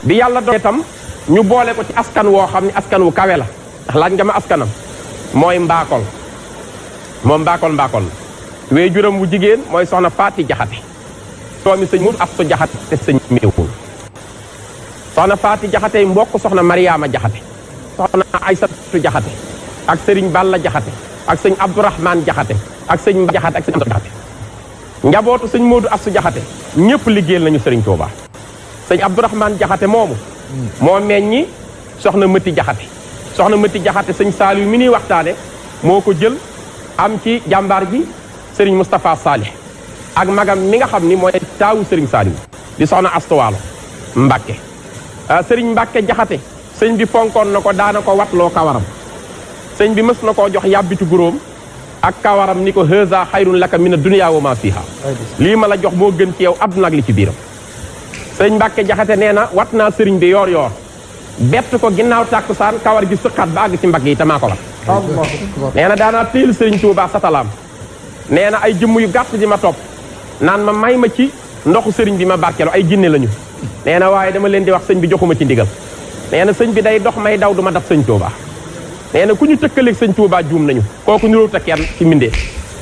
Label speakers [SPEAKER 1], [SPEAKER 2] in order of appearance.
[SPEAKER 1] bi yàlla doon itam ñu boole ko ci askan woo xam ne askan wu kawe la ndax laaj nga ma askanam mooy mbaakol moom mbaakol wee juram wu jigéen mooy soxna Faati Jaxate doomi sëñ Mudu Astu Jaxate te sëñ Meewul soxna Faati Jaxate mbokk soxna Mariama Jaxate soxna Aysatu Jaxate ak sëriñ Balla Jaxate ak sëñ Abdourahman Jaxate ak sëñ Jaxate ak sëñ Amadu Jaxate njabootu sëñ Mudu Astu Jaxate ñëpp liggéeyal nañu sëriñ Tuuba sëñ Abdourahman Jaxate moomu moo meññi soxna Mëti Jaxate soxna Mëti Jaxate sëñ Saaliw mi ñuy waxtaane moo ko jël am ci jàmbaar ji sëriñ Moustapha Salih ak magam mi nga xam ni mooy taawu sëriñ Saaliw di soxna Astuwaalo Mbàkke sëriñ Mbàkke Jaxate sëñ bi fonkoon na ko daana ko watloo kawaram sëñ bi mës na koo jox yàbbitu guróom ak kawaram ni ko haza xayrun laka mina dunya wa ma fiha lii ma la jox moo gën ci yow àdduna ak li ci biiram sëñ Mbàkke Jaxate nee na wat naa sëriñ bi yoor bett ko ginnaaw tàkkusaan kawar gi sëqaat ba àgg ci mbagg yi te maa ko wat nee na daanaa téel sëriñ Tuubaa satalaam nee na ay jëmm yu gàtt di ma topp naan ma may ma ci ndoxu sëriñ bi ma barkeelu ay jinne lañu nee na waaye dama leen di wax sëñ bi joxuma ci ndigal nee na sëñ bi day dox may daw du ma daf sëñ Tuubaa nee na ku ñu tëkkaleeg sëñ Tuubaa juum nañu kooku niróo ta kenn ci mbindee